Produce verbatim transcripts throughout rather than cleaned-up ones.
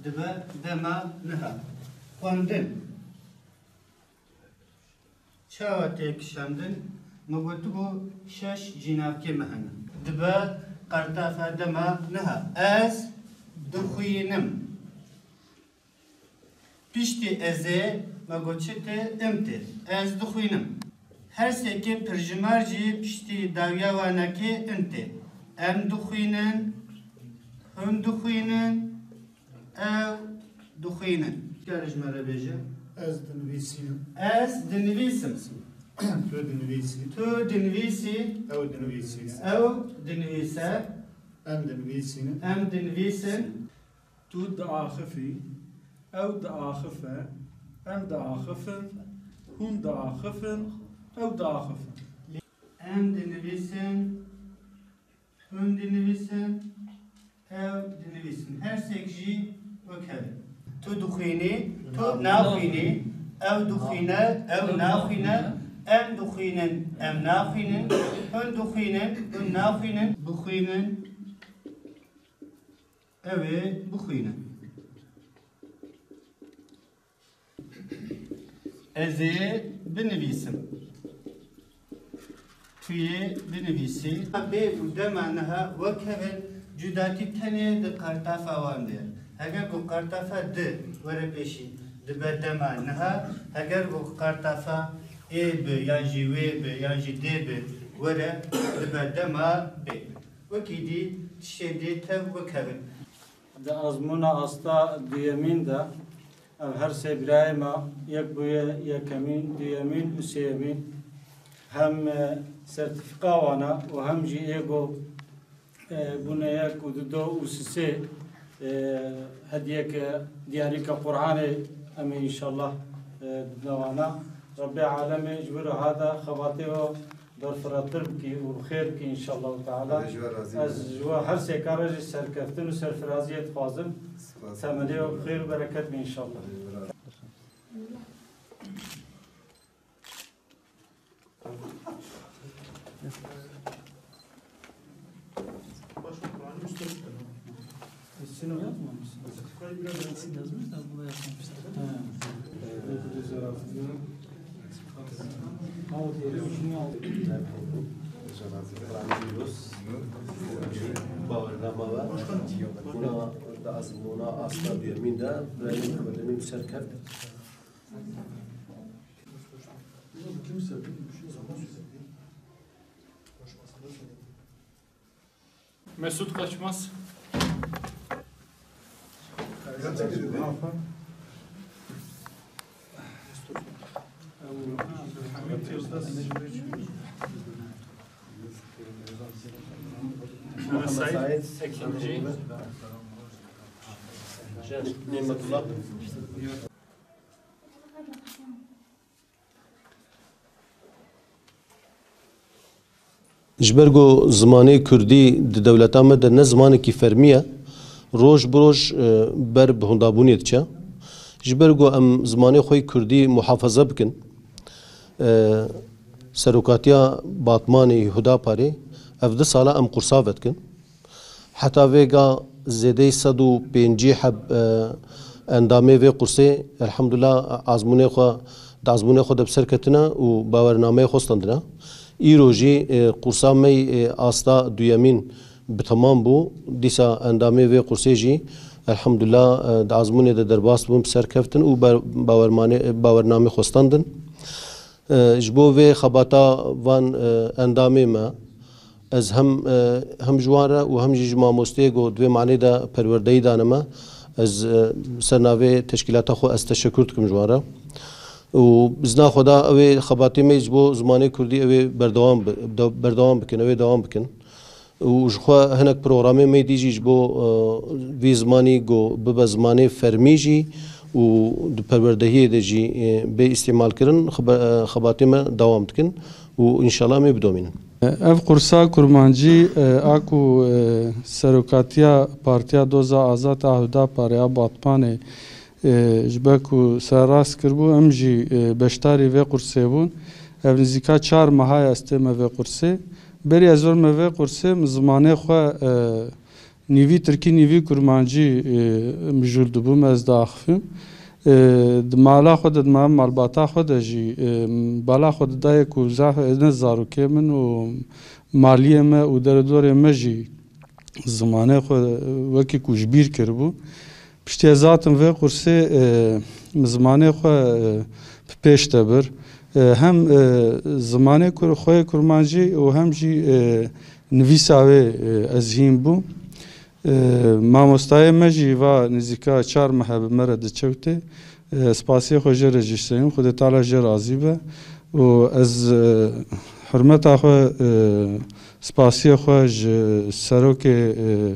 Dibe dema niha. Xwendin. Çawa tê kişandin? Me gotibû şeş cînavkê me hene. Dibe qertafa dema niha. Ez dixwînim. Piştî ezê me got çi tê? Im tê. Ez dixwînim. Her sêkê pirjimar jî piştî dawiya wanekê in tê. Em dixwînin, hûn dixwînin, ew dixwînin. Kare ji me re bêje. Ez dinivîsînim. Ez dinivîsim. Tu dinivîsî. Tu dinivîsî. Ew dinivîsîne. Ew dinivîse. Em dinivîsînin. Em dinivîsin. Tu diaxifî, ew diaxife, em diaxifin, hûn diaxifin, ew diaxifin. Em dinivîsin, hûn dinivîsin, ew dinivîsin. Her sêk jî wek hev in. Tu dixwînî, tu naxwînî, ew dixwîne, ew naxwîne, em dixwînin, em naxwînin, hûn dixwînin, hûn naxwînin, bixwînin. Ew ê bixwîne. Ez ê binivîsim. Tu yê binivîsî. Bê û dema niha wek hev in, cudatî tenê di qertafa wan de ye. Heger ku qertafa di were pêşî, dibe dema niha. Heger ku qertafa ê bi, yan jî wê bi, yan jî dê bi were, dibe dema bê. Wekî dî tiştên dê tev wek hev in. Di azmûna asta duyemîn de ev her sê birayê me yek bûye yekemîn, duyemîn û sêyemîn. Hem, e, sertîfîka wan e û hem jî ê ku, e, bûne yek û du do û sisê, e, hediyeke diyarîka Qur'anê em ê înşallah, e, bidine wana. Rebbê alemê ji vir wiha de xebatê we berfiratir bikî û bi xêr bikî înşallah teala. Ji we razî be. Ez ji we her sêka re jî serkeftin û serfiraziyê dixwazim. Spas. Temelê we bi xêr û bereket be înşallah. Başka Kur'an'ın üstüne çıkalım. Üstüne yapmamışsın. Yazık, yazmış da bu da yapmamışlar. Ha. Ama diyelim şunu al. Bawername ve buna da azmûna asta duyemîn de, birayê min Xwedemîn bi ser keft. Mesut Kaçmaz. Mehmet Said Ekinci. Nimetullah. Ji ber ku zimanê kurdî di dewleta me de ne zimanekî fermî ye, roj bi roj, e, ber bi hundabûnê diçe. Ji ber ku em zimanê xwe yê kurdî muhafaza bikin, e, serokatiya Batmanê Hudaparê ev du sala em qursa vedikin. Heta vêga zêdeyî sed û pêncî heb, e, endamê vê qursê, elhamdulillah, azmûnê xwe, di azmûnê xwe de bi ser ketine û bawernameyê xwe standine. Îro jî, e, qursa me yê, e, asta duyemîn bi temam bû. Dîsa endamê vê qursê jî, elhamdulillah, e, di azmûnê de derbas bûn, bi ser keftin û ber-, bawermanê-, bawernamê xwe standin. E, ji bo vê xebata van, e, endamê me, ez hem, e, hem ji wan re û hem jî ji mamosteyê ku di vê manê de perwerdeyî dane me, ez, e, ser navê teşkîlata xwe ez teşekur dikim ji wan re. Û bi izna Xweda ew ê xebatê me ji bo zimanê kurdî ew ê berdewam bi-, de-, berdewam bikin, ew ê dewam bikin. Û ji xwe hinek programê me dî jî ji bo, e, vî zimanî ku bibe zimanê fermî jî û di perwerdehiyê de jî, e, bê îstîmalkirin, xebe-, e, xebatê me dewam dikin û înşallah em ê bidomînin. Ev qursa kurmancî, e, a ku, e, serokatiya Partiya Doza Azad a Hudaparê a Batmanê, e, ji ber ku serrast kiribû, em jî, e, beşdarî vê qursê bûn. Ev nizîka çar meha ye ez tême vê qursê. Berî ez wême vê qursê, min zimanê xwe, e, Nîvî tirkî, nîvî kurmancî, e, mijûl dibûm, ez diaxifim. E, di mala xwe de, di ma-, malbata xwe de jî, e, bala xwe didayê ku zaf, e, ne zarokê min û maliyê me û deredorê me jî zimanê xwe wekî ku ji bîr kiribû. Piştî ez hatim vê qursê, e, min zimanê xwe, e, bi pêş de bir. E, hem, e, zimanê kur-, xwe yê kurmancî û hem jî, e, nivîsa wê, e, ez hîn bûm. E, mamostayê me jî va nizîka çar meh e bi me re diçewtê. E, spasiyê xwe jê re jî seyim, Xwedê Teala jê razî be. Û ez, e, hurmeta xwe, e, spasiyê xwe ji serokê, e,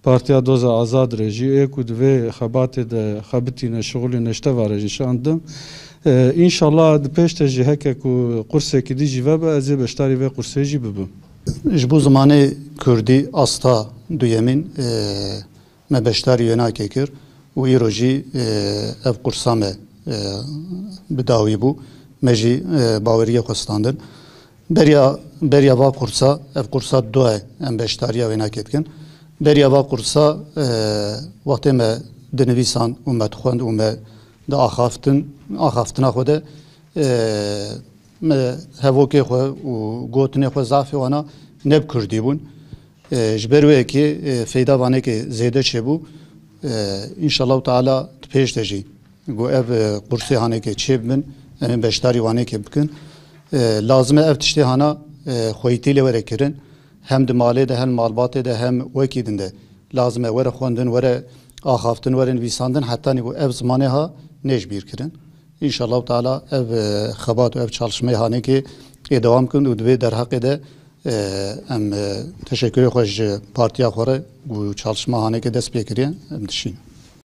Partiya Doza Azad re jî, ê ku di vê xebatê de xebitîne, şixulîne, ji te ve re jî şandim. E, înşallah di pêş de jî heke ku qursekî dî jî vebe, ez ê beşdarî vê qursê jî bibim. Ji bo zimanê kurdî asta duyemîn, e, me beşdarî wênakê kir û îro jî, e, ev qursa me, e, bi dawî bû. Me jî, e, baweriyê xwe standin. Beriya, beriya va qursa, ev qursa du e, em beşdariya wênakê dikin. Beriya va qursa, e, wextê me dinivîsand û me dixwend û me di axaftin, axaftina xwe de, e, me hevokê xwe û gotinê xwe zafê wana ne bi kurdî bûn. E, ji ber wê yekê, e, feyda vanekê zêde çêbû. E, înşallahu teala di pêş de jî ku ev, e, qursê hanekê çêbibin, em ê beşdarî wanekê bikin. E, lazim e ev tiştê hana, e, xweytî lê were kirin. Hem di malê de, hem malbatê de, hem wekî din de. Lazim e were xwendin, were axaftin, were nivîsandin, hetanî ku ev zimanê ha ne ji bîr kirin. Înşallahu teala ev, e, xebat û ev çalışmeyê hanekê ê dewam kin û di vê derheqê de, e, em, e, teşekkürê xwe ji partiya xwe re ku çalışma hanekê dest pê kiriye, em dişîn.